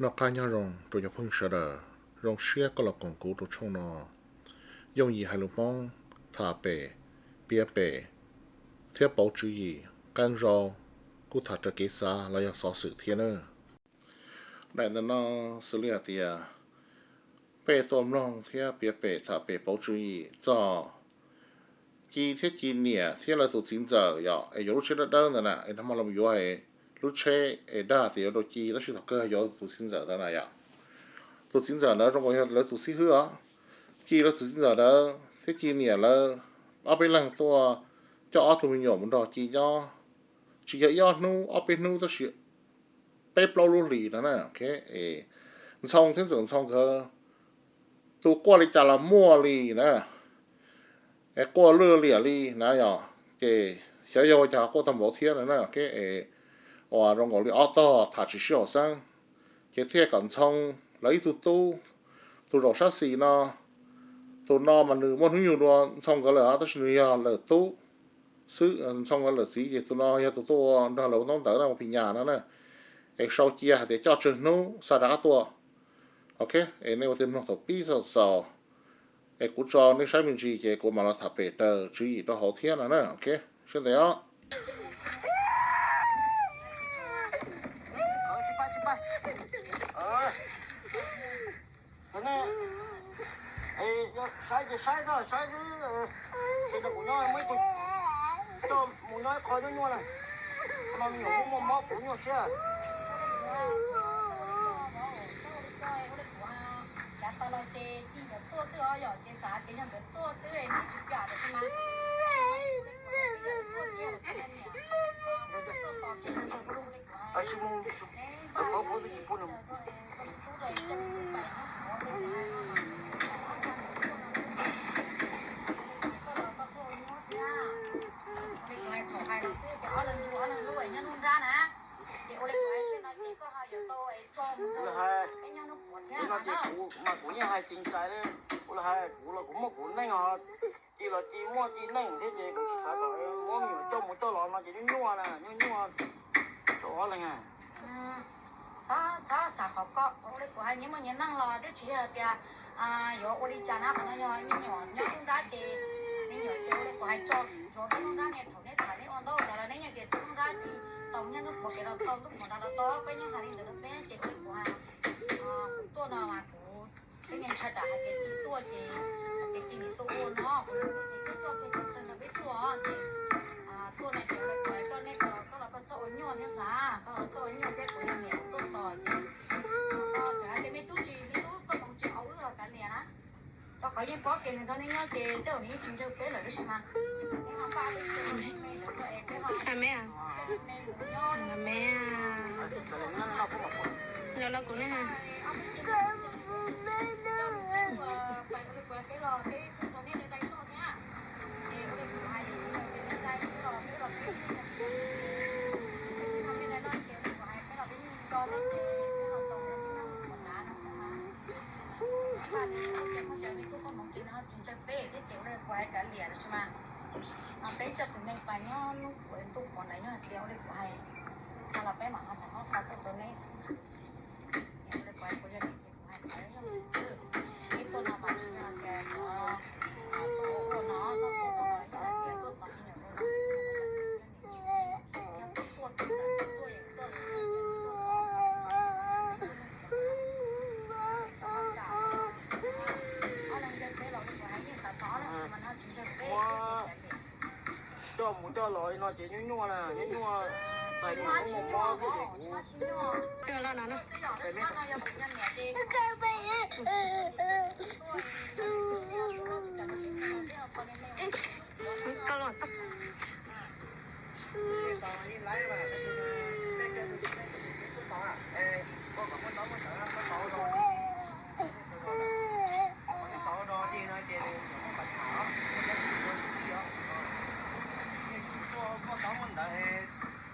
Noj qab nyob zoo rau cov phooj ywg sawv daws, zoo siab koj los koom kuv rau tshooj no. Yooj yim hais lus Hmoob, tham pem, piav pem, thiab pauv tswv yim, qee zaus kuj tham raws kev xav los yog xov xwm thiab na. Daim ntawm no xws li hais tias peb tuaj mloog thiab piav pem tham pem pauv tswv yim txog Ci thiab Ci niam thiab lawv tus txiv ntxawm yom, es yuav lub tsheb dawb dawb ntawd na, es nag hmo los yuav lub tsheb es dag tias yuav rau Ci, tab sis thaum kawg yuav tus txiv ntxawm ntawd na yom. Tus txiv ntxawm ntawd zoo nkaus yog lawv tus xib hwb os. Ci lawv tus txiv ntxawm ntawd thiab Ci niam lawv ob peb leeg tuaj coj ob tug me nyuam mus nrog Ci nyob, tsis yog ib ob hnub ob peb hnub tab sis peb plaub lub hlis no na. Ntxhoo thiab ntxawm Ntxhoo nkawd tus quaj li cas los muaj li na, es quaj lwj liam li na yom, ces xyov yog ua cas quaj tag npaum thiab na. Uas zoo nkaus li ob tog tham tsis sib haum xeeb, ces thiaj kom Ntxhoo lawv ib tug tub, tus zaum sab xis no, tus no mas nws muaj hnub nyoog dua Ntxhoo nkawd lawm tab sis nws yog lawv tub xwb, Ntxhoo nkawd lawv txiv, ces tus no yog tus tuaj ua nrog lawv ua ntaub ntawv na, ua phim nyas no na. Es sau cia hais tias coj tsawg hnub xa rov qab tuaj. Ok, es nej ua tiag mloog thaum pib txog xaus, es kuv tso nej saib me ntsis ces kuv mam los tham pem raws tswv yim rau hauv thiab no na. Ok, sawv daws os. Saib ces saib, saib xwb, sawv daws kuv nyob muaj ib tug coj mus nyob ib qho nyuaj nyuaj na. Qhov no me nyuam muaj muaj mob kuv nyuaj siab. Yav tas los ces Ci nkawd tuaj xwb os yom, ces xav tias yog nkawd tuaj xwb neb tsis kam lawm xwb mas. Ces ua li kuv hais, kuv mas kuv yeej hais ceev tais li. Kuv los hais kuv los kuv muaj kuv neej os. Ci los Ci muaj Ci neej thiab ces kuv tsis xav kom muab me nyuam coj mus coj los no ces nyuaj nyuaj na, nyuaj nyuaj rau ob leeg. Txhob xav qhov ko, ua li kuv hais nyias muaj nyias neej los twb tsis yog tias yuav ua li cas na, qhov no yog me nyuam nyob nruab nrab ces me nyuam ces ua li kuv hais tso, nruab nrab ne thaum neb tham neb ua ntaub ntawd los neb yeej tias tso nruab nrab ces tau nyiaj lub puav kev los tau lub puav nrad los tau, koj yeej hais li ntawd rau peb ces ua li kuv hais, kuv tuaj no mas kuv twb ntshai tsam hais tias Ci tuaj ces hais tias Ci nim tuaj ua no, kuv tuaj tuaj tuaj txog nrog peb tuaj ces tuaj no ces ua li kuv hais koj, nej koj los koj txhob ua nyuaj thiab xav, koj los txhob ua nyuaj thiab kuv yog niam tuaj tos ces tseem hais tias me tub tsis, me tub koj moov tsis haum wb los kav liam na. Rau qhov yeej paub tias nws nrog nej nyob ces tej zaum nws yeej tsis ntseeg peb lawm tab sis mas me, los kuv ne. Tsis ntseeg peb thiab ces ua li kuv hais kav liam no tsis mas, peb coj tus me pais nyob lub puav ntuj puav ntawd nyob hais tias ua li kuv hais, txog los peb mam ho mus noj xa tuaj rau neb xwb. Ua li kuv hais kuv yog li ces kuv hais tawv yog xwb, peb tuaj no mas tsis yog tias yuav tuaj ua no, tuaj ua no yog hais tias tuaj tos me nyuam rau no xwb, yog tuaj tuaj tuaj tuaj tuaj Coj mus coj los li no ces nyuaj nyuaj na, nyuaj nyuaj, tais nyuam muaj mob thiab ces kuv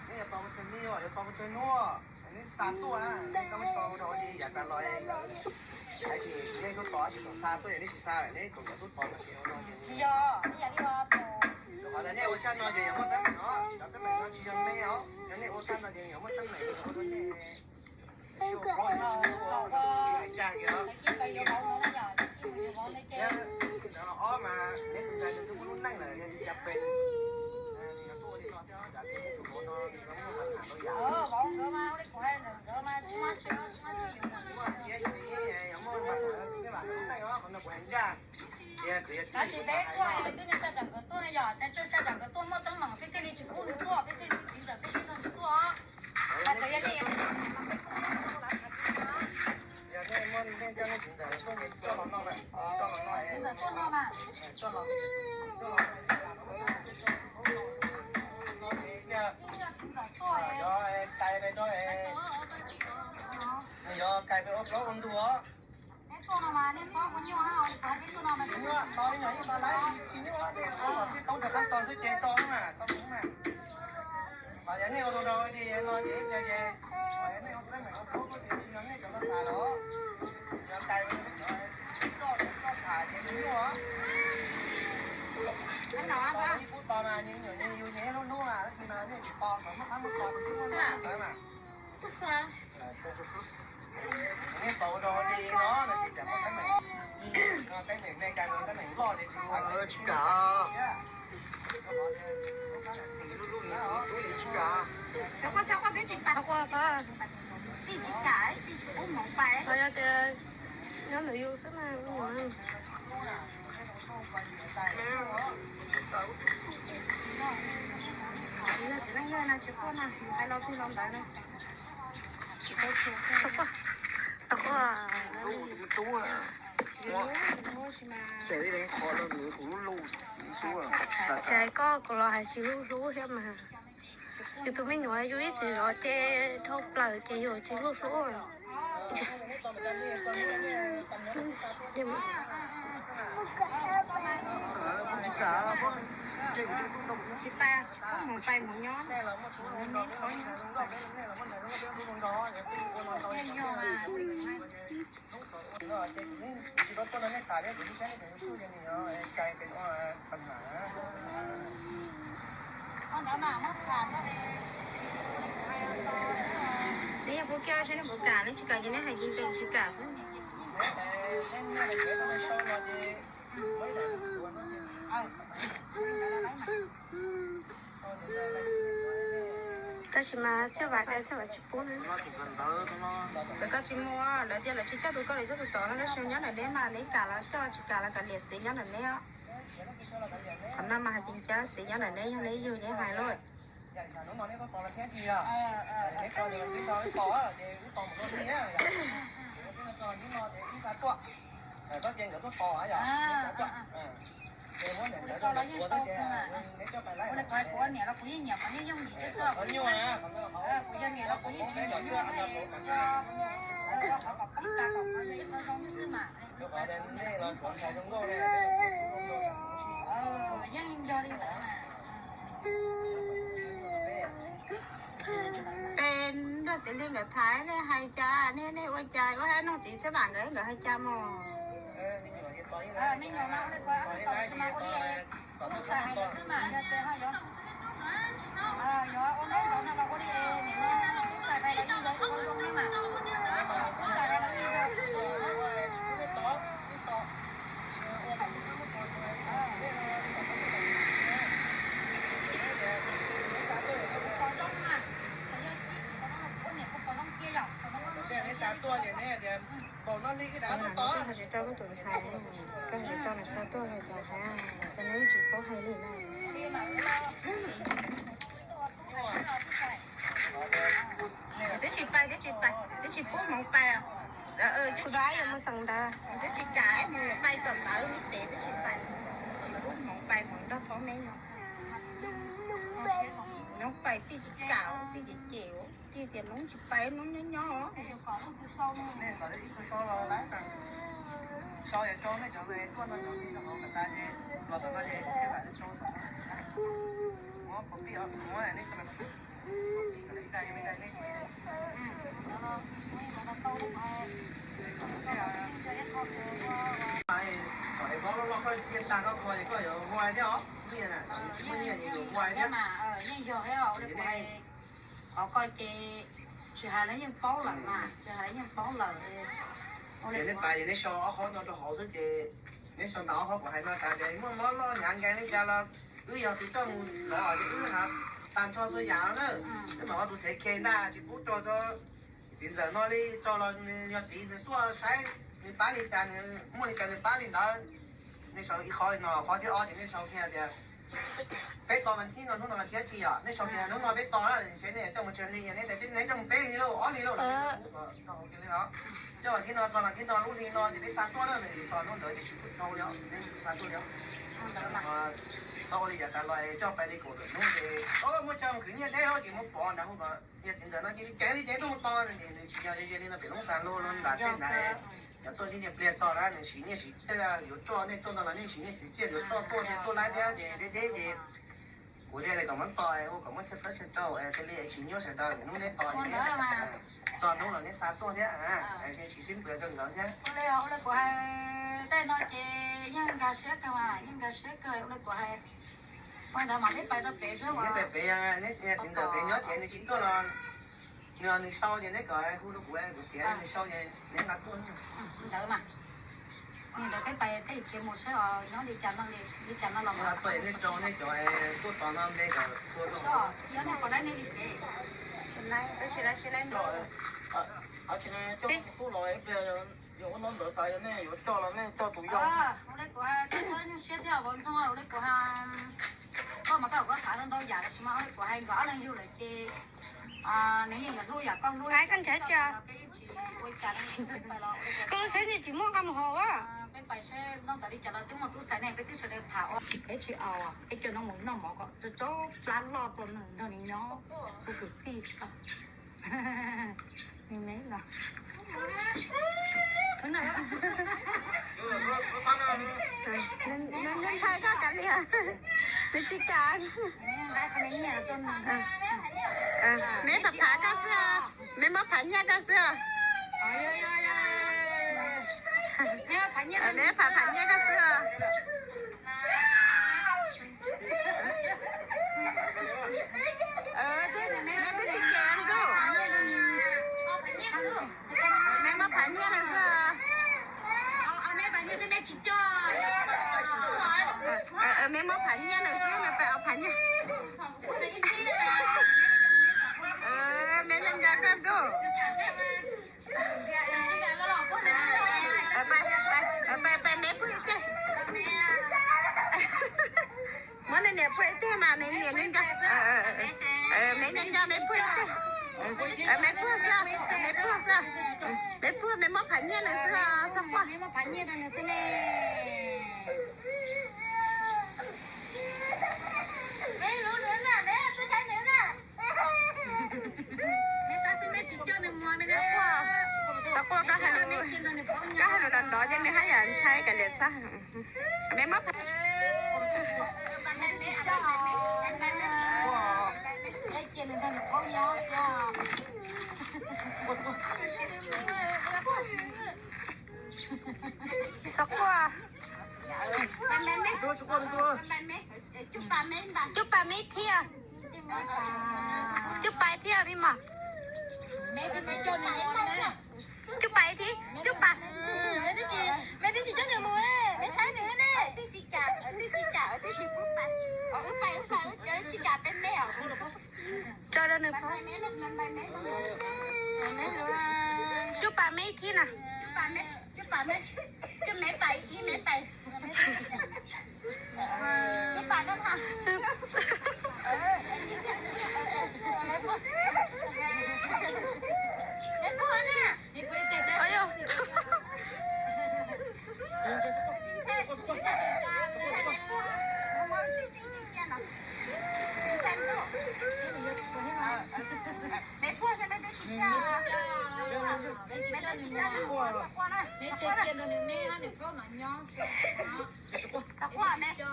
Neb yuav tau tsawg hnub, neb xa tuaj, neb tau tso rau yav tas los nkawd, tab sis neb tuaj tos tsis tau xa tuaj, neb tsis xa lawm, neb tseem yuav tuaj tos no ces ua no ces, qhov tias neb ua sab no ces yog muaj teeb meem os, cov teeb meem no tsis yog neb os, yog neb ua sab no ces yuav muaj teeb meem ua rau neb. Tab sis ua Tab sis peb tuaj twb nej tsa tsam nkawd tuaj ne, yog tsa tsam nkawd tuaj muaj teeb meem peb thiaj li tsis pub nws tuaj, peb thiaj li txiv ntxawm peb thiaj li tuaj. Hais tias yog nej Nyuaj, tos ib nyuag ib tos lawm, tsis nyuaj, tau rau qab tos xwb ces tau mas, tau mus mas. Yog nej ua tau rau li no ces, ces, nej ua teeb meem ua plaub ces tsis yog nej cov tau tham los, yog cais coj tham ces nws nyuaj. Ib khub tos mas nws nyuam nws yus nyiam hlub hlub mas, tab sis mas nej tsis tos kom muaj qab muaj tos tus twb muaj ntawd mas. Nej tau rau li no no ces cas muaj teeb meem, teeb meem me cas, teeb meem loj ces tsis xav tsis kam. Xav quaj xav quaj twb tsis pam quaj, twb tsis kam, twb tsis pub hmoov pais. Yog tias nyob ntawm yus xwb mas, yog txiv neej yog no tsis quaj no, hais los twg los ntawd no. Tsis tau tshua, tau quaj. Ces hais koj kuv los hais tsis hlub hlub thiab mas. Yus tus me nyuam yus ib txwm zov ces dhau plaws ces yus tsis hlub hlub. Tsis pab, mus pais mus nyob, me qhov nyob. Neb yog kuv kiag saib neb puas kam, neb tsis kam ces neb hais tias tsis kam xwb. Tab sis mas Txhiaj Vam tias Txhiaj Vam tsis pub na. Txawm koj tsis muaj, lawv tias lawv tsis coj tus koj, lawv coj tus tod no, tab sis nyob ntawm neb mas neb kam los coj, tsis kam los kav liam, xiv nyob ntawm neb os. Qhov no mas hais tias ncab xiv nyob ntawm neb, yog neb yug neb hais lauj. Kuv ua niam los kuv yeej nyiam qhov nyob yooj yim thiab xwb, kuv yog niam los kuv yeej tsis nyiam nyob qhov kom poob tas kom qhov zoo ib qho zoo xwb mas. Yeej yog li ntawd mas. Peb nrog txiv Lis nkawd tham nej hais cas, nej nej ua cas ua hais nug txiv Txhiaj Vam nkawd, nkawd hais cas mog? Me nyuam mas ua li kuv tus tau tab sis mas ua li kuv xav hais ntawd xwb mas yog tias ho yuav, yuav ua ntau ntau no los ua li nim no kuv xav hais los yeej zoo, ua zoo li mas, kuv xav hais los yeej zoo. Qhov zoo mas, yog kuv pom zoo los kuv ua niam kuv pom zoo kiag yom, qhov no neb xav tuaj ces neb tias npaum no li ib dab tuaj tod. Koj tsis tau koj tus ntxhais, koj tsis tau nws xav tuaj hais cas hais, koj neb tsis paub hais li na. Twb tsis pais, twb tsis pais, twb tsis pub hmoov pais. Kuv tus aib yuav mus xeem ntawd, twb tsis kam mus pais tom ntawd, twb tsis pais, tsis pub hmoov pais, hmoov nrog phob me nyuam. Noob pais tij tsis kam, tij cem cem, tij tias noob tsis pais, noob nyob nyob. Qhov ko ces tsis hais los yeej paub lawm mas, tsis hais los yeej paub lawm. Ces neb pais ces neb so ob qhov no rau hauv xwb ces neb so ntawm ob qhov kuv hais no tas ces muaj mob loj hnyav nkees li cas los wb yog tus coj mus lawm ces wb hais tag nrho txhua yam no na. Wb mam ua tus thev khe ntag, tsis pub tso tso txiv ntxawm no li, tso los nws yog txiv nws tuaj saib nws pab li cas, nws muaj li cas nws pab li ntawd. Nej sau ib qhov li no, qhov thib ob ces nej sau kiag tias peb tos vas thib no hnub no thiab tsis yom, nej sau tias hnub no peb tos na, seb nej coj mus tsawg hli, nej tias nej coj mus peb hli lauj, ob hli lauj, coj vas thib no txog vas thib no lub hli no ces peb xa tuaj na, txog hnub ntawd ces tsis pub tau li, nej tsis pub xa tuaj li. Txhob ua li yav tas los coj pais li kaum tawm hnub ces muab coj mus khwv nyiaj deb hauv ces muab pov ntawd hu kom yog txiv ntxawm no cia li ceev li ceev tuaj mus tos ces nws tsis yog ze li no pem loob xas loj no nram tej ntawd. Yog tuaj tib niag pliag txog na nws siv nyiaj siv txiaj yuav coj nej tuaj no los nej siv nyiaj siv txiaj yuav coj tuaj thiab tuaj laib thiab ces deb deb ces kuv thiaj li kom muab tos hu kom muab txhawb txhawb txhawb rau thiaj li tsis nyuaj sawv daws hnub neb tos txog hnub los neb xa tuaj thiab, tsis sib npws rau nkawd thiab. Ua li kuv hais, tej no ces yeej nkag siab kawg, yeej nkag siab kawg ua li kuv hais. Ua ntawd mas neb pais rau pem xwb, neb pais pem, neb txiv ntxawm pem nyob tsev nws tsis tuaj los nws, nws sau ces neb kom hu rau kuv, kuv tiav nws sau ces neb nqa tuaj. Ntawd mas, ntawd peb pais tej kiag mus saib os nyob li cas no li, li cas no los tuaj nej rau nej cov tuaj tos no npe kom txhua rau. Yog nej kom laib nej li ces. Coj tub los ib pliag, yog ua no ntawd tas yog nej yuav coj los nej coj tus yau. Ua li kuv hais, koj txhob nyuaj siab thiab vauv ntxoog, ua li kuv hais, koj mas koj kom koj xav ntau yam los sis mas ua li kuv hais nkawd ob leeg yug lawm ces nws yeej yuav hlub yam koj hlub. Koj ntshai tsis, koj saib nej tsis muaj nqa mus haus. Peb pais saib noj tas li cas los twb muaj tub xaiv nej peb twb sawv daws tham ua peb tsis aus, peb coj nws mus noj mov kom tso plab loj rau nws nrog nws nyob, tus kwv tij xwb. Nws me no. Nws ntshai koj kav liam, nws tsis kam. Meb phav phav koj xwb, meb muab phav nyiaj koj xwb. Meb phav phav nyiaj koj xwb. Meb twb tsis kam li. Meb muab phav nyiaj lawm xwb. Meb muab phav nyiaj lawm xwb, nws pais ua phav nyiaj. Meb nco nco koj ntuj. Pais, pais, meb puag ib teg. Muab nws niam puag ib teg mas nws niam nco nco. Meb nco nco meb puag ib teg. Meb puag xwb, meb puag xwb. Meb puag, meb muab phav nyiaj nws xwb, xab quaj. Xab quaj, koj hais lus los nrov ces nws haj yam ntshai kav liam xwb. Meb muab phav, xab quaj. Cub pas meb thiab. Cub pas thiab meb mas. Cub pas thiab, cub pas. Meb twb tsis coj nws mus, meb saib nws ne. Tso rau nws pov. Cub pas meb thiab na.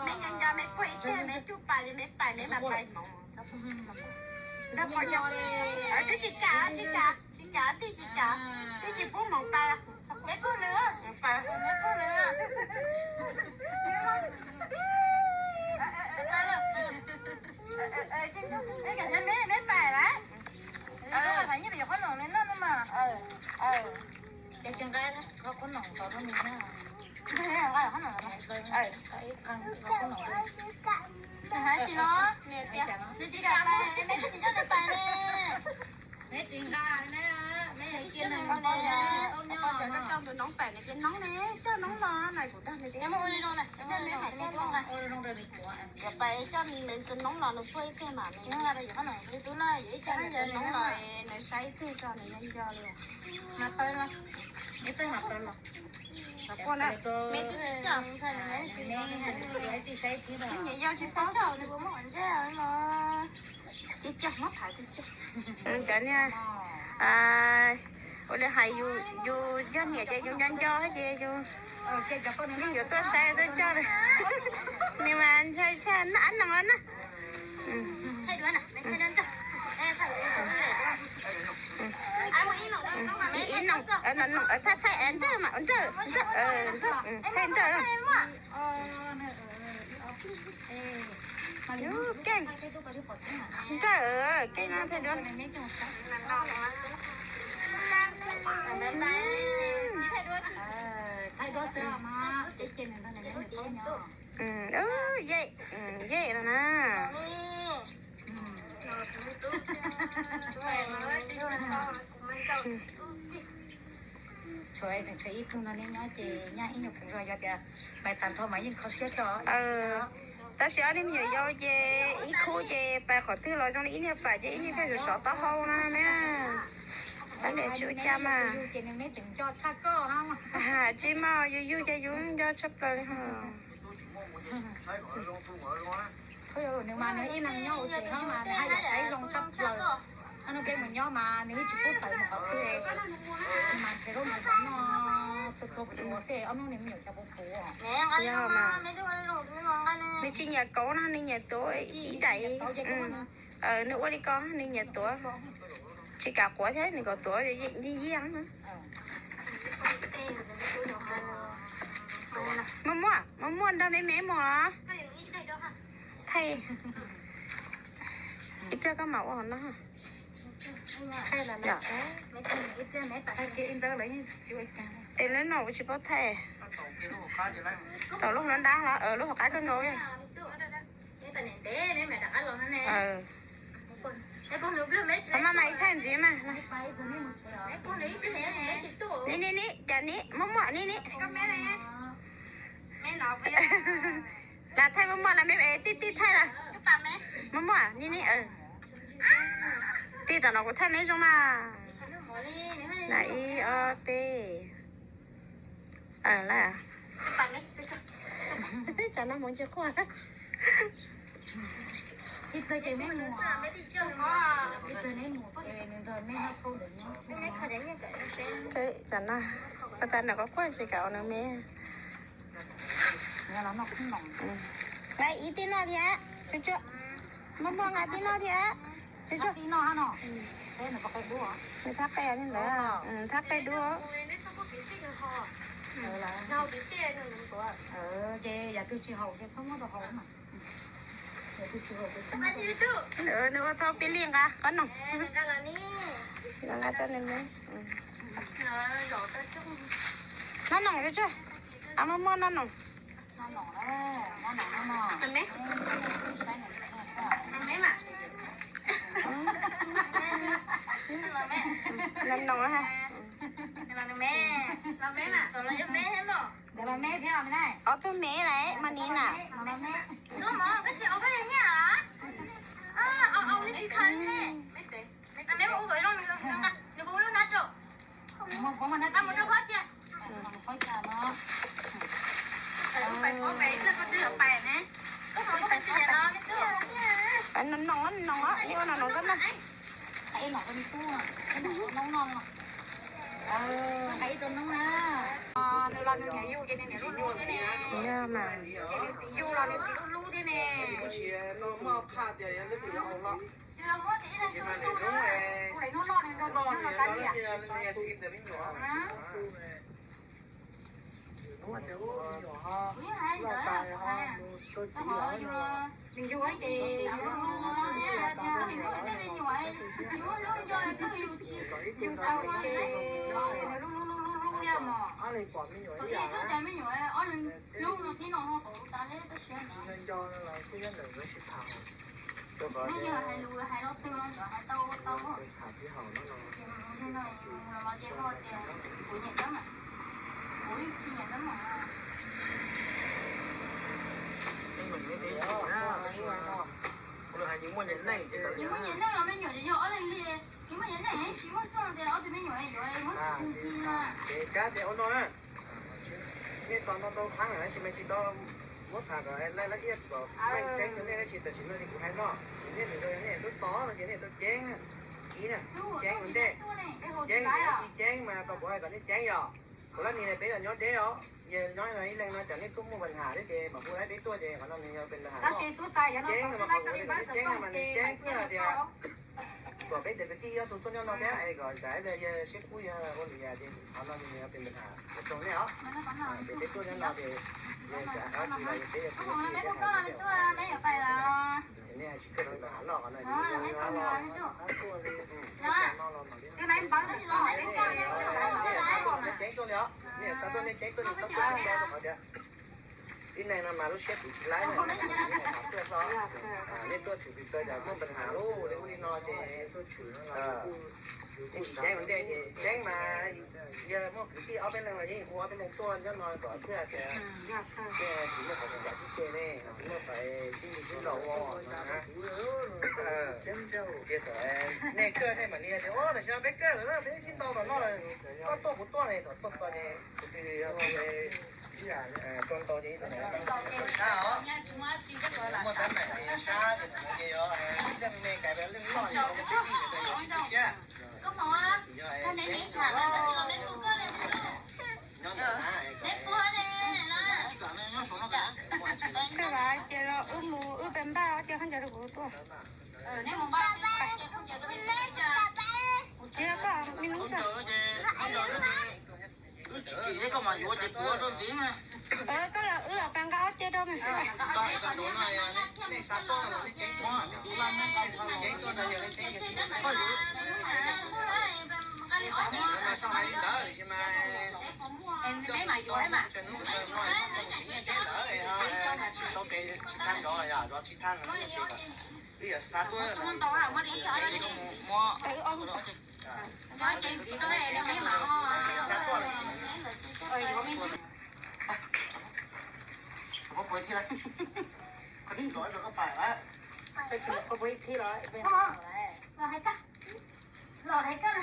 Meb nco nco meb puag ib teg, meb cub pas, meb pais, meb mam pais hmoov. Twb tsis kam, tsis kam, tsis kam, twb tsis kam, twb tsis pub hmoov pais. Meb puag nws, meb puag nws. Meb pais lawm. Pais nyiaj pem yuav qhob noom li no no mas. Ces tsis nqa qhob noom tos rau nws na. Nqa qhob noom. Nws hais tsis no, nws tsis kam pais, meb twb tsis coj nws pais ne. Meb tsis nqa, meb cia nws nqa. Coj tus noob pem nws tias noob ne, coj noob los na, kuv dag nws tias, coj nws pais coj nws tus noob los nws puag ib teg mam nws, coj nws tus noob los nws saib ib teg tso nws nco nco li. Quaj na, me twb tsis coj. Nyiam yau tsis paub. Cov niag, ua li hais, yus yog niam ces yus nco nco ces yus, yus yuav tuaj saib tuaj coj li. Nws mas ntshai tshaj na, ab noog na. Ib noog, noog, thaij, thaij nrawj mas, nrawj, nrawj, thaij nrawj. Keej, nrawj, keej no thaij duab. Yej, yej no na. Tshuav tseem tshuav ib tug no nyob ces nyaj ib nyuag khoom zog, yog tias pais tag nrho mas yeej kho siab thiab. Tab sis ob niag me nyuam yau ces ib khub ces pais qhov twg los zoo li ib niag fam ces ib niag pheej sov sov taub hau no na. Tab sis tsis ua cas mas. Tsis mas yus yug ces yus nco tshaj plaws li ho. Nws mas nws ib leeg nyob hauv tsev no mas nws haj yam saib zoo tshaj plaws. Ob hnub peb mus nyob mas nws tsis pub tawm mus qhov twg, mas nrhiav zaub nrhiav mov noj txhua txhua tsuav xwb, ob hnub nws me nyuam cov puv puv. Yog mas, nws tsis nyiam kauv no, nws nyiam tuav ib daim. Nws ua li ko nws nyiam tuav, tsis kam quav thiab nws kom tuav yig yig na. Muaj muaj, muaj muaj nrog me me mus los. Thaij ib pliag koj mam ua hauv no. Es lub no kuv tsis paub thaij. Tau lub hauv dab los lub hauv qab koj nkaus li. Maj mam ib thaij ntxiv mas. Ni ni ni, cas ni, muaj muaj ni ni. Lam thaij muaj muaj las me, tij tij thaij las. Muaj muaj ni ni. Tij tam no kuv thaij neb zoo mas. Las ib ob peb. Aw, lawm. Tsam no hmoov tsis quaj. Ib pliag ces neb mus, ib pliag neb mus ces nws nrog neb noj khaub ntawv nyob xwb. Tsam no, tas nws quaj quaj tsis kam ua nws me. Nqa ib tij noj thiab, tsuag tsuag. Muaj muaj nqa tij noj thiab. Tsuag tsuag. Nws thab qe li ntawd, thab qe dua. Ces yam twg tsis haum ces txhob muab rau hauv mas. Nws ua thauj pib li nqa qhob noom. Nqa rau nws me. Noj noom tsuag tsuag. Muaj muaj noj noom. Noj noom ha. Ob tug me lawm mas ni na. Pais noom noom, neb ua noom noom na. Nws los nws niam yug ces nws niam lub lub thiab ne. Ces nws txiv yug los nws txiv lub lub thiab ne. Tsis muab ces ib leeg tu tu na, tus lawv hnub loj nws nrog nws nyob los kav liam. Nws yug ces nws lub lub lub lub, nws tej me nyuam, nws lub lub nco twb yug tsis yug tau ces nws lub lub lub lub lub thiab mos. Ib tug cov me nyuam ob leeg lub no tib no ho tau tas li tab sis no. Neb yog hais lus hais lo twg los ntawd hais tau tau. Los ces ho tias kuv nyiam cov mas. Kuv yeej tsis nyiam teeb meem. Yeej muaj nyias neej los me nyuam yog ob leeg li. Yeej muaj nyias neej tsis muaj xeeb tias ob tug me nyuam yuav muab tsis tug ti na. Ces kab tias ua no na, nej tos no tau qhab lawm tab sis mas tsis tau muab tham kom laj laj iab kom meej ceeb rau nej tab sis tam sim no ces kuv hais no, nej lwm zaus nej tub tos no ces nej tau ceeb, ib na, ceeb ua ntej, ceeb tsis ceeb mas tau kuv hais kom nej ceeb yog. Kuv lab nis ne peb los nyob deb os, yog nyob ib leeg no tsam nej tuaj muaj pab has thiab ces mam hu lawv peb tuaj ces qhov no nws yog pes pab has. Ceeb no mas qhov kuv hais kom nej ceeb no mas nws ceeb thiaj tias kom peb cov kwv tij ob tug tuaj nyob no thiab es kom tsam ib pliag yawg sib qub yog ua li cas ces qhov no nws yog pes pab has rau nej os. Ces peb tuaj nyob no ces yog tsam qab tsis los yog peb yog kwv tij ces nej tsis kawg pes pab has loj qhov no. Nej ceeb tuaj li os, nej xav tuaj nej ceeb tuaj, nej xav tuaj tsis tau rau qhov tias ib neeg no mas lub siab kuv tsis laib na, nej tuaj tshwm pes pab cas muaj pes pab has lub li ub li no ces nej tsis ceeb ua ntej ces ceeb mas yog muaj kwv tij ob peb leeg los yeej hu ob peb leeg tuaj nyob no kom thiaj tias thiaj tsis muaj qhov tsis ncav sib ceg ne, tsis muaj qhov sib ntsib sib ntaus ua na. Tias kom nej kawg nej mam li tias ua tam sim no peb kawg lawm na, peb sib ntaus tom no lawm, koj tuaj kuv tuaj ne, thaum tuaj txog ces tus twg yog tus tuaj ntau ces ib tug sab os, muaj teeb meem ces sab ces tus ntawd ces yog leej me kais leej loj ces tus siab. Tsawg los ces los wb mus wb pes npaj ob ce khaub ncaws rau kuv tuaj. Tsis yog koj me nub xwb. Koj los wb los pas nqa ob ce rau mas. Los hais koj,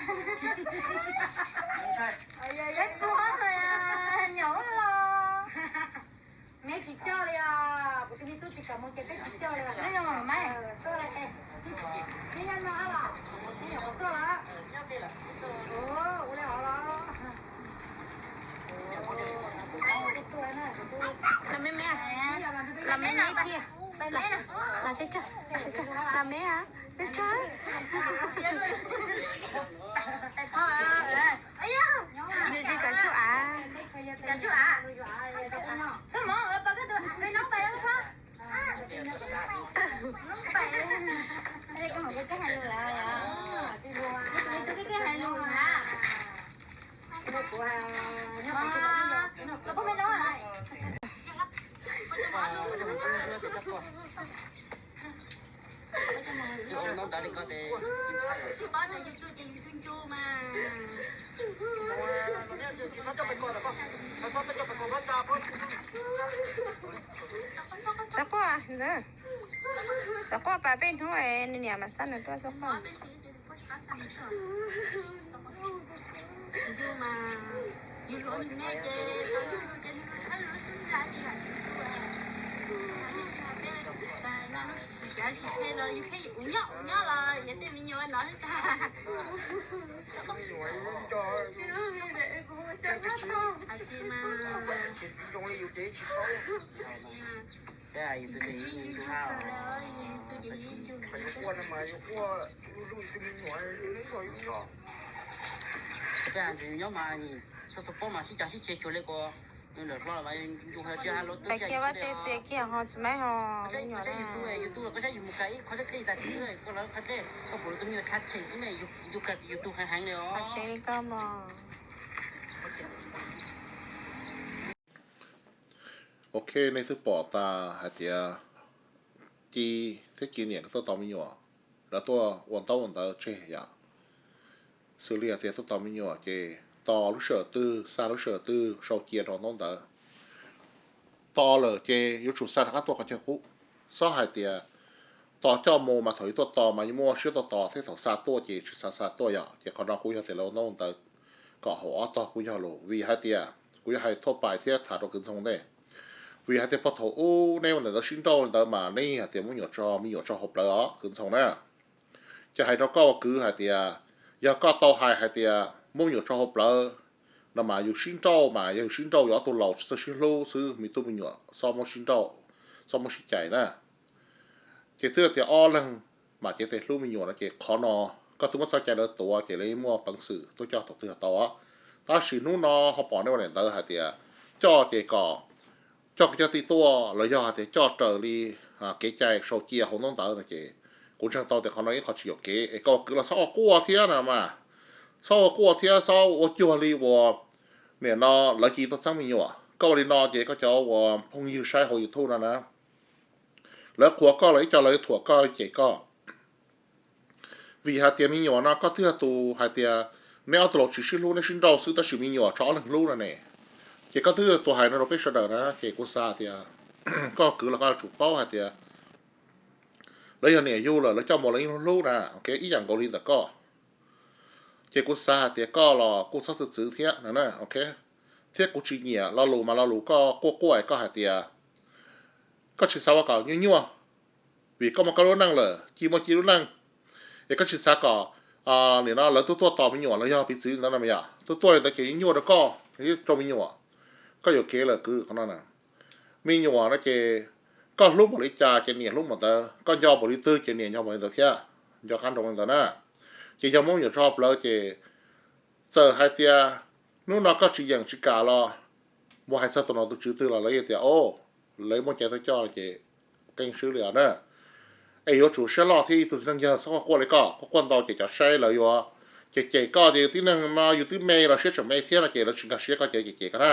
peb puag nyuam los, neb tsis coj li os, kuv tus me tub tsis kam mus ces peb tsis coj li os. Neb nyob no los, neb nyuam qhuav tuaj los, ua li hov los. Los me me, los me me thiab. Los me, los me, los me, nws tsis kam tsuj av. Txawv quaj ntawd, txawv quaj pas peb hnub es nws niam mam xa nws tuaj txawv quaj. Nyob mas txhua txhua pob mas sib cav sib ceg cuag li kuv, nws lawm hlo mas yus tsis hais lus twg. Kiag vaj tse txias kiag ho tsis maib ho. Koj saib YouTube, YouTube los koj saib yus mus kais ib qho dlej dlej tas tsis koj lawv qhov dlej koj pom lawv tus me nyuam tha tshem xwb ne, yus kais YouTube heev heev li os. Ok, nej twb pom tas hais tias Ci thiab Ci niam tuaj tos me nyuam, lawv tuaj ua ntaub ua ntawv tseg yom. Xws li hais tias tuaj tos me nyuam ces tos lub sij hawm twg, xa lub sij hawm twg sau cia rau ntaub ntawv. Tos lawm ces yuav tsum xa rov qab tuaj qhov chaw qub. Txhob hais tias tos coj mus mas thaum ib tuaj tos mas yuav muaj siab tuaj tos thiab, thaum xa tuaj ces tsis xav xa tuaj yom. Ces qhov no kuv yog tias lawv ua ntaub ntawv kom haum ob tog kuj yog lus, vim hais tias kuv yuav hais thuaj pais thiab tham rau kwv Ntxhoo ntej. Vim hais tias puag thaum ub neb ua ntawm ntawd sib nrauj li ntawd mas neb hais tias muab me nyuam tso, me nyuam tso hauv plawv os kwv Ntxhoo na. Ces hais rau koj ua kwv hais tias yog koj tau hais hais tias muab me nyuam tso hauv plawv no mas yus sib nrauj mas yog yus sib nrauj yus ob tug laus tsis txawj sib hlub xwb, me tub me nyuam xob muab sib nrauj, xob muab sib cais na. Ces twb tias ob leeg mam cev tes hlub me nyuam no ces qhov no koj twb muab txoj cai ntawd tuav ces lawv muaj peev xwm tuaj coj thaum twg los tau. Tab sis hnub no ho pom nej ua niam ntawd hais tias coj ces kom coj kwv coj tij tuaj los yog hais tias coj raws li kev cai sau cia hauv ntaub ntawv no ces kuv ntseeg tau tias qhov no ib qho tsis yuam kev es koj ua kwv los txhob ua quaj thiab no mas. Txhob ua quaj thiab txhob ua cuag li uas nim no lawv cia tuaj txeeb me nyuam. Koj ua li no ces koj cov uas phooj ywg saib hauv YouTube no na, lawv qhuas koj los ib co lawv yuav thuam koj cem koj. Vim hais tias me nyuam no koj twb yog tus hais tias neb ob tug laus tsis sib hlub, neb sib nrauj xwb tab sis me nyuam tso ob leeg hlub no ne. Ces koj twb yog tus hais no rau peb sawv daws na ces kuv xav tias koj kwv los koj yuav tsum paub hais tias lawv yog niam yug lawm lawv coj mus lawv yeej hlub na, ib yam nkaus li ntawm koj. Ces kuv xav hais tias koj los kuj txhob txwv txwv thiab, thiab kuv tsis nyiam lo lus mas lo lus koj quaj quaj es koj hais tias koj tsis xav ua kom nyuaj nyuaj, vim koj muaj koj lub neej lawm, Ci muaj Ci lub neej, es koj tsis xav kom nim no lawv tuaj tuaj tos me nyuam los yog piv txwv li ntawd no mas yom, tuaj tuaj li ntawd ces nyuaj rau koj, rau me nyuam. Koj yuam kev lawm kwv qhov no. Me nyuam no ces koj hlub npaum li cas ces niam hlub npaum ntawd, koj nco npaum li twg ces niam nco npaum li ntawd thiab, nco qab nroo li ntawd na. Ces yog muab me nyuam tso plawv ces txawm hais tias hnub no koj tsis yeem tsis kam los mus hais txog tus nom tus tswv twg los lawv yeej tias o, lawv muaj cai tuaj coj ces keeb swb li os na. Es yuav tsum siab loj thiab, ib tug txiv neej yawg txhob quaj quaj li koj, quaj quaj ntau ces cov saib lawv yuav cem cem koj tias yus tib neeg no yus twb me los siab tseem me thiab no ces lawv tsis nkag siab koj ces cem cem koj na.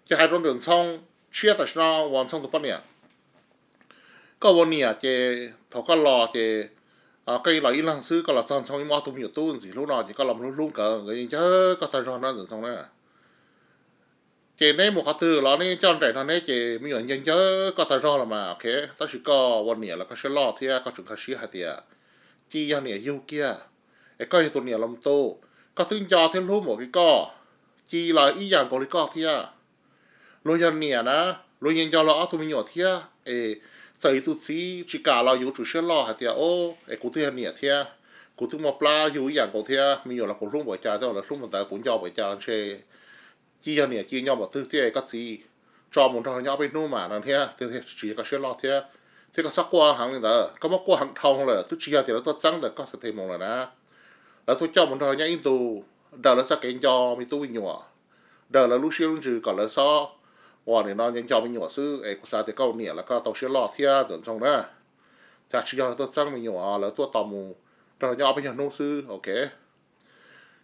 Ces hais rau ntawm Ntxhoo tshiab tam sim no uas Ntxhoo tus poj niam, koj ua niam ces thaum koj los ces koj los ib leeg xwb, koj los txog Ntxhoo yeej muaj ob tug me nyuam tub ntxim hlub no ces koj los hlub hlub nkawd, nkawd yeej ncawg koj tag zog na ntawm Ntxhoo na. Ces neb mus qhov twg los neb coj nraim no neb ces me nyuam ncawg ncawg koj tag zog los mas, tab sis koj ua niam los koj siab loj thiab koj tseem nkag siab hais tias Ci yog niam yug kiag, es koj yog tus niam los tus, koj twb nco thiab hlub npaum li koj, Ci los ib yam nkaus li koj thiab. Luag yog niam na, luag yeej nco luag ob tug me nyuam thiab es txawm yus tus txiv tsis kam los yus tsum siab loj hais tias o, es kuv twb yog niam thiab, kuv twb muaj plab yug ib yam nkaus thiab, me nyuam los kuv hlub npaum cas thiab, lawv hlub npaum ntawd kuv nco npaum cas los ntshe Ci yog niam Ci nco npaum twg thiab es koj txiv tso mus nrog nyob ob peb hnub mas no thiab, tsis yog koj siab loj thiab, thiab koj txhob quaj heev li ntawd, koj muab quaj heev dhau lawm twb tsis yog tias lawv tuaj txeeb ntawm koj xav tes mus lawm na. Lawv tuaj coj mus nrog nyob ib ntus, daws lawv txoj kev nco me tub me nyuam, daws lawv lub siab lub ntsws kom lawv txhob uas nim no nco nco me nyuam xwb, es kuv xav tias koj niam los koj tau siab loj thiab ntxawm Ntxhoo na. Cas tsis yog lawv tuaj txeeb me nyuam, lawv tuaj tos mus nrog nyob ob peb nyuag hnub xwb, ok.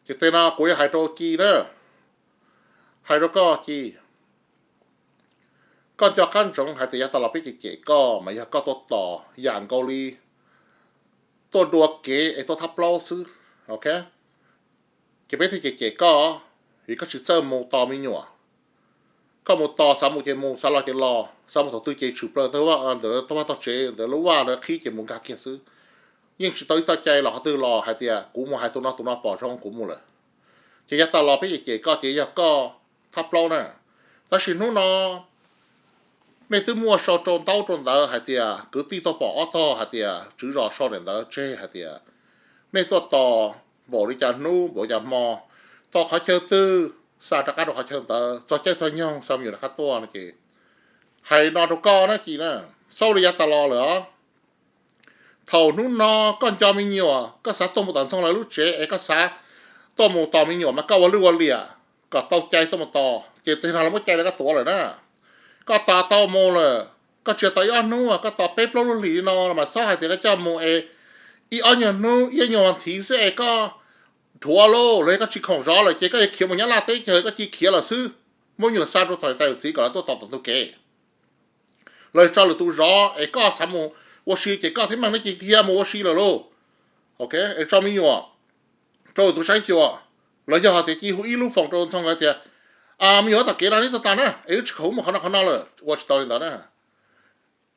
Ces tej no kuv yuav hais rau Ci na, hais rau koj Ci, koj nco qab ntsoov hais tias yav tas los peb cem cem koj mas yog koj tuaj tos yam nkaus li tuaj dua kev es tuaj thab plaub xwb, ok. Ces peb thiaj cem cem koj, vim koj tsis txawj mus tos me nyuam. Koj mus tos xav mus ces mus, xav los ces los, xav mus thaum twg ces tshwm plaws ntawm tog vaj tog tsev ntawd lub vaj ntawd qhib ces mus nkag kiag xwb. Yeej tsis tau ib txoj cai los qhov twg los hais tias kuv mus hais tus no tus no pom zoo kuv mus lawm. Ces yav tas los peb cem cem koj ces yog koj thab plaub na. Tab sis hnub no nej twb muaj sau rau ntaub rau ntawv hais tias kwv tij tuaj pom ob tog hais tias tswv zos sau daim ntawv tseg hais tias nej tuaj tos npaum li cas hnub npaum li cas hmo, tos qhov chaw twg xa rov qab rau qhov chaw ntawd, txog caij txog nyoog xa me nyuam rov qab tuaj no ces hais no rau koj na Ci na, xaus li yav tas los lawm os. Thaum hnub no koj nco me nyuam, koj xav tuaj mus tom Ntxhoo lawv lub tsev es koj xav tuaj mus tos me nyuam mas koj ua lwj ua liam kom tau cai tuaj mus tos, ces tej no lawv muab cai rau koj tuav lawm na. Koj tos tau mus lawm, koj tsis tos ib ob hnub, koj tos peb plaub lub hlis li no mas txhob hais tias koj coj mus es ib ob nyuag hnub ib ob nyuag vas thiv xwb es koj dhuav lauj, los yog koj tsis khoom zov lawm ces koj yuav khiav mus nyob Laj teb chaws koj cia khiav lawm xwb. Muab me nyuam xa rau tus niam tus txiv kom lawv tuaj tos tom ntug kev. Los tso lwm tus zov es koj xav mus ua si ces koj thiab Meej neb cia li mus ua si lawm lauj. Ok, es tso me nyuam rau lwm tus saib xyuas. Los yog hais tias cia hu ib lub foos rau Ntxhoo hais tias, me nyuam, tom kev no neb tau tas na, es wb tsis khoom mus qhov no qhov no lawm, ua tsis tau li ntawd na.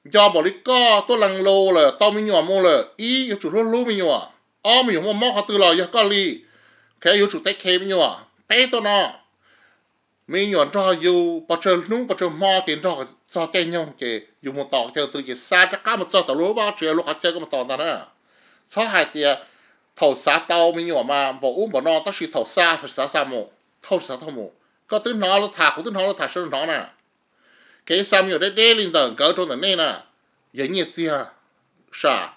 Nco npaum li koj tuaj lees lus lawm, tau me nyuam mus lawm, ib, yuav tsum hlub hlub me nyuam, ob, me nyuam muaj mob qhov twg los yog koj li, yuav tsum take care me nyuam. Peb tuaj no, me nyuam nrog yus pes tsawg hnub pes tsawg hmo ces nrog txog caij nyoog ces yus mus tos qhov chaw twg ces xa rov qab mus txog tom lub vaj tsev lub qhov chaw koj mus tos ntag na. Txhob hais tias thaum xav tau me nyuam mas npaum ub npaum no, tab sis thaum xa xav xa mus, thaum xav thaum mus. Koj twb hnov lawv tham, kuv twb hnov lawv tham sawv daws hnov na. Kev xa me nyuam deb deb li ntawm nkawd rau ntawm nej na, yog nyiaj txiag sam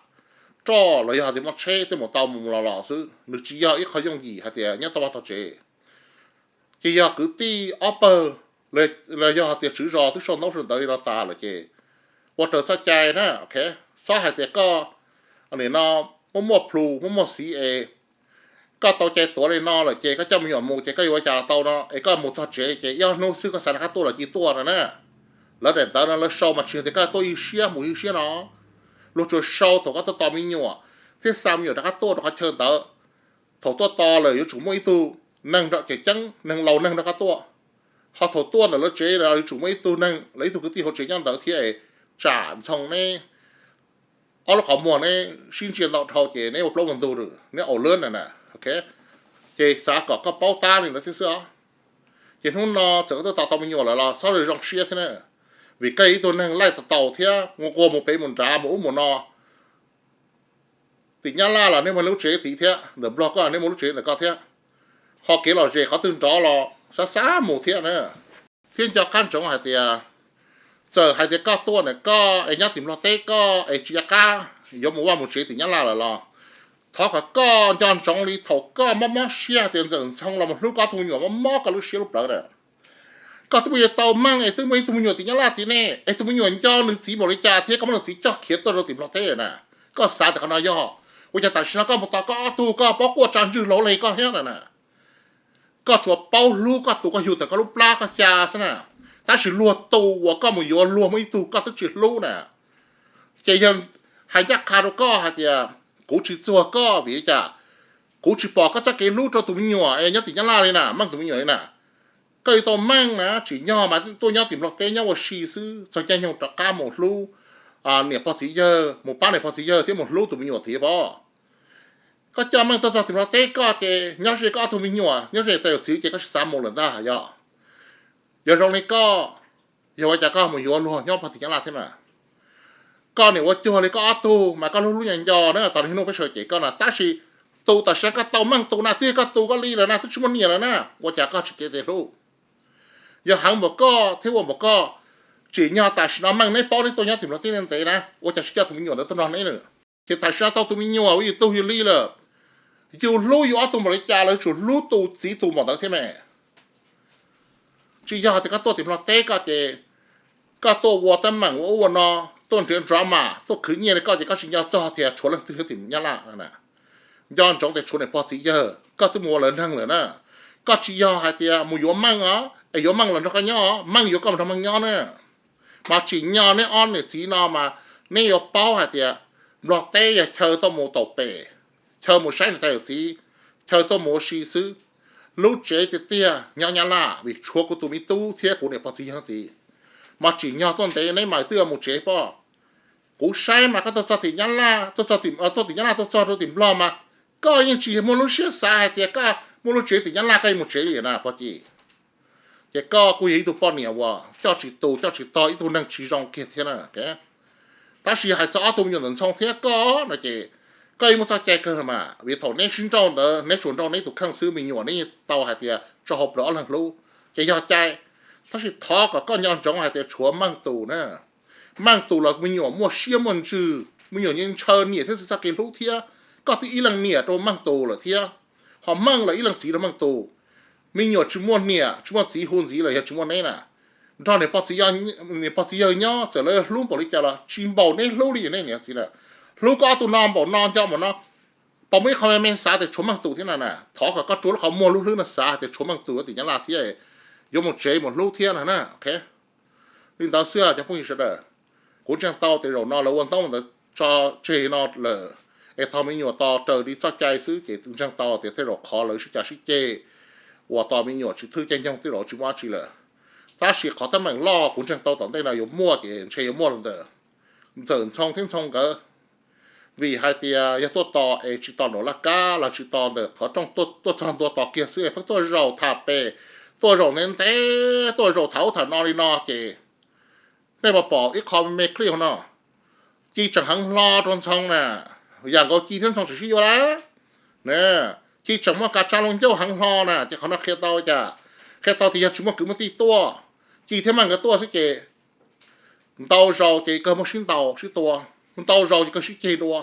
roj los yog hais tias muaj tsheb tej mus tau mus los los xwb, nws tsis yog ib qho yooj yim hais tias nyob tau vaj tau tsev. Ces yog kwv tij ob pawg los yog hais tias tswv zos twb sau ntaub sau ntawv li no tas lawm ces ua raws txoj cai na. Txhob hais tias koj nim no muaj muaj plhus muaj muaj xiv es koj tau cai tuav li no lawm ces koj coj me nyuam mus ces koj yuav ua cas tau no, es koj mus txog tsev ces ib ob hnub xwb koj xav rov qab tuaj los cia tuaj no na. Lawv daim ntawv no lawv sau mas tsis yog tias koj tuaj ib siab mus ib siab no. Luag tsuas sau thaum koj tuaj tos me nyuam thiab xa me nyuam rov qab tuaj rau qhov chaw ntawd. Thaum tuaj tos lawm yuav tsum muaj ib tug neeg nrog, cem ceeb neeg laus neeg nrog koj tuaj. Ho thaum tuaj ntawm lawv tsev los yuav tsum muaj ib tug neeg los ib tug kwv tij hauv tsev nyob ntawd thiab, tsam Ntxhoo neb ob lub qhov muag neb sib ntsia ntau dhau ces neb ua plaub ua ntug, neb au lawm na. Ces xav kom koj paub tab li ntawd thiab xwb os. Ces hnub no txawm koj tuaj tos tau me nyuam lawm los txhob zoo siab thiab na, vim koj yog ib tug neeg laij tau tau thiab ua nquag mus pem mus nrad mus ub mus no. Tim Nyab Laj los nej muaj lub tsev tid thiab, ntawm Nplog koj nej muaj lub tsev ntawm koj thiab. Ho kev lom zem qhov twg nrov los xav xav mus thiab na. Thiab nco qab ntsoov hais tias, txawm hais tias koj tuaj ntawm koj es nyob tim Nplog teb koj es tsis nco qab yuav mus vaj mus tsev tim Nyab Laj lawm los, thov kom koj nco ntsoov li thaum koj mob mob siab hais tias Ntxawm Ntxhoo los mus hlub koj tus me nyuam mob mob koj lub siab lub plawv na. Koj twb muaj yuav tau meej es twb muaj ib tug me nyuam tim Nyab Laj tid ne, es tus me nyuam nco nws txiv npaum li cas thiab koj muab nws txiv coj khiav tuaj rau tim Nplog teb na. Koj xav tias qhov no yog, ua cas tam sim no koj mus tos koj ob tug koj paub quaj tsa ntswg hlau li koj thiab na. Koj tsuas paub hlub koj tus koj yug tawm koj lub plab koj xya xwb na, tab sis luag tus uas koj mus yuav luag muaj ib tug koj twb tsis hlub na. Ces yog hais ncaj qha rau koj hais tias kuv tsis txuag koj vim li cas? Kuv tsis pom koj txoj kev hlub rau tus me nyuam es nyob tim Nyab Laj li na, meej tus me nyuam li na. Koj yuav tau meej na, tsim nyog mas tuaj nyob tim Nplog teb nyob ua si xwb, txog caij nyoog rov qab mus hlub niam pog txiv yawg, mus pab niam pog txiv yawg thiab mus hlub tus me nyuam tid pob. Koj coj meej tuaj txog tim Nplog teb koj ces nyob ze koj ob tug me nyuam, nyob ze tes yawm txiv ces koj tsis xav mus lawm ntag yog. Yog zoo li koj, yog ua cas koj mus yuav luag nyob pog tim Nyab Laj thiab mas? Koj niam ua cuag li koj ob tug mas koj hlub hlub nco nco na, tos niaj hnub peb sawv cev koj na, tab sis tus tam sim no koj tau meej tus na twb yog koj tus koj li lawm na, twb tsis muaj niam lawm na, ua cas koj tsis cev tes hlub? Yog heev npaum koj thiab ua npaum koj, tsim nyog tam sim no meej neb paub neb tuaj nyob tim Nplog teb ntev na, ua cas tsis coj tus me nyuam ntawd tuaj nrog neb na? Ces tam sim no tau tus me nyuam ua yus tug yus li lawm, yus hlub yus ob tug npaum li cas los yuav tsum hlub tus txiv tus npaum ntawd thiab mas. Tsis yog hais tias koj tuaj tim Nplog teb koj ces koj tuaj ua teeb meem ua ub ua no, tuaj nrhiav drama, tuaj khwv nyiaj li koj ces koj tsis nco txog tias tshuav leej twg thiab tim Nyab Laj. Nco ntsoov tias tshuav niam pog txiv yawg, koj twb mus ua lawv neeg lawm na. Koj tsis yog hais tias mus yuav meej os, es yuav meej los nrog koj nyob, meej yuav koj mus nrog meej nyob na. Mas tsim nyog neb ob niam txiv no mas neb yuav paub hais tias Nplog teb yog chaw tuaj mus taum pem, chaw mus saib niam tais yawm txiv, chaw tuaj mus ua si xwb. Lub tsev tiag tiag nyob Nyab Laj vim tshuav kuv tus me tub thiab kuv niam pog txiv yawg tid. Mas tsim nyog tuaj ntev neb mas twb yuav mus tsev pob. Kuv saib mas koj tuaj txog tim Nyab Laj, tuaj txog tim, tuaj tim Nyab Laj tuaj txog rau tim Nplog mas koj yeej tsis muaj lub siab xav hais tias koj muaj lub tsev tim Nyab Laj koj yeej mus tsev li na pog Ci. Ces koj kuj yog ib tug poj niam uas coj tsis tus coj tsis tog, ib tug neeg tsis zoo kiag thiab na. Tab sis hais txog ob tug me nyuam ntawm Ntxhoo thiab koj no ces koj yeej muaj txoj cai kawg mas, vim thaum neb sib nrauj ntawd neb tsuas nrauj neb tus kheej xwb, me nyuam neb yeej tau hais tias tso hauv plaws ob leeg hlub, ces yog cai. Tab sis thov kom koj nco ntsoov hais tias tshuav meej tus na. Meej tus los me nyuam muaj siab muaj ntsws, me nyuam yeej ntshaw niam thiab txiv txoj kev hlub thiab. Koj twb ib leej niam rau meej tus lawm thiab, ho meej los ib leej txiv rau meej tus. Me nyuam tsis muaj niam tsis muaj txiv hu ntxiv los yog tsis muaj neb na. Nrog niam pog txiv yawg nyob txawm lawv hlub npaum li cas los tsis npaum neb hlub li neb niam txiv na. Hlub koj ob tug no npaum no nco npaum no, pom muaj ib qho me me xav tias tshuav meej tus thiab na na. Thov kom koj rua lub qhov muag lub hlwb no xav hais tias tshuav meej tus tim Nyab Laj thiab, yuav mus tsev mus hlub thiab na na. Li ntawd xwb cov phooj ywg sawv daws, kuv ntseeg tau tias zaum no lawv ua ntaub ntawv tso tseg no lawm, es thaum me nyuam tos raws li txoj cai xwb ces ntseeg tau tias tej zaum qhov lawv sib cav sib ceg, uas tos me nyuam tsis thwj caij nyoog tej zaum tsis muaj dab tsi lawm. Tab sis qhov teeb meem loj kuv ntseeg tau tom ntej no yuav muaj ces ntshe yuav muaj los ntawm Ntxawm Ntxhoo thiab Ntxhoo nkawd, vim hais tias yog tuaj tos es tsis tos nram laj kab los tsis tos ntawm qhov rooj, tuaj txog ntua tos kiag xwb es pheej tuaj zaum tham pem, tuaj zaum ntev ntev, tuaj zaum tham ub tham no li no ces nej puas pom ib qho me clip no, Ci tseem heev hlo rau Ntxhoo na, yam nkaus Ci thiab Ntxhoo tseem sib yuav lawm. Ci tseem muaj kav tsab loo ncauj heev hlo na, ces qhov no qhia tau cas? Qhia tau tias yog tsis muaj kwv muaj tij tuaj, Ci thiab Maj nkawd tuaj xwb ces ntau zaus ces kawg muaj sib ntaus sib tua, ntau zaus ces kawg sib ceg dua,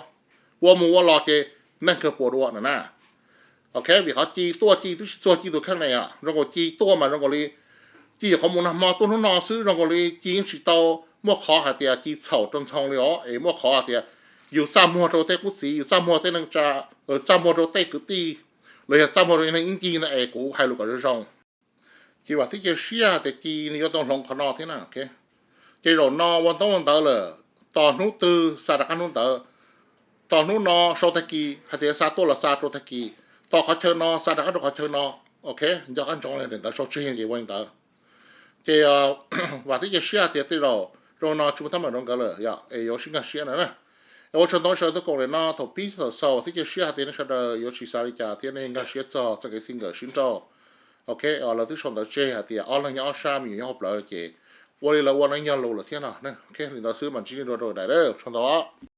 ua mus ua los ces neeg kawg puas dua na. Ok, vim qhov Ci tuaj Ci twb tsis txuag Ci tus kheej ne, zoo nkaus Ci tuaj mas zoo nkaus li Ci yuav qhov mus nag hmo tuaj hnub no xwb, zoo nkaus li Ci yeej tsis tau muaj qhov hais tias Ci txhaum rau Ntxhoo li os, es muaj qhov hais tias yus txaj muag rau tej qub txiv, yus txaj muag tej neej tsa, txaj muag rau tej kwv tij, los yog txaj muag rau neeg ib ncig na, es kuv hais lus kom zoo zoo. Ces vam thiab cia siab hais tias Ci nws yuav tau hloov qhov no thiab na. Ces zaum no ua ntaub ua ntawv lawm, tos hnub twg xa rov qab hnub ntawd, tos hnub no sau tag kis hais tias xa tuaj los xa rau tag kis, tos qhov chaw no xa rov qab rau qhov chaw no. Ok, nco qab ntsoov li ntawd, sau tseg ces ua li ntawd. Ces vam thiab cia siab hais tias tej zaum zoo no tsis muaj teeb meem rau nkawd lawm yom, es yuav sib nkag siab na. Es ua tsaug ntau sawv daws tuaj koom li no thaum pib thaum xaus, thiab cia siab hais tias nej sawv daws yuav tsis xav li cas thiab nej nkag siab txog txoj kev txij nkawm sib nrauj. Ok, lawv twb sau ntawv tseg hais tias ob leeg nyob ob sab, me nyuam nyob hauv plawv ces ua li lawv ua no ib nyuag lus lawm thiab no. Li ntawd xwb mas ntsib nej dua rau daim, ua tsaug ntau.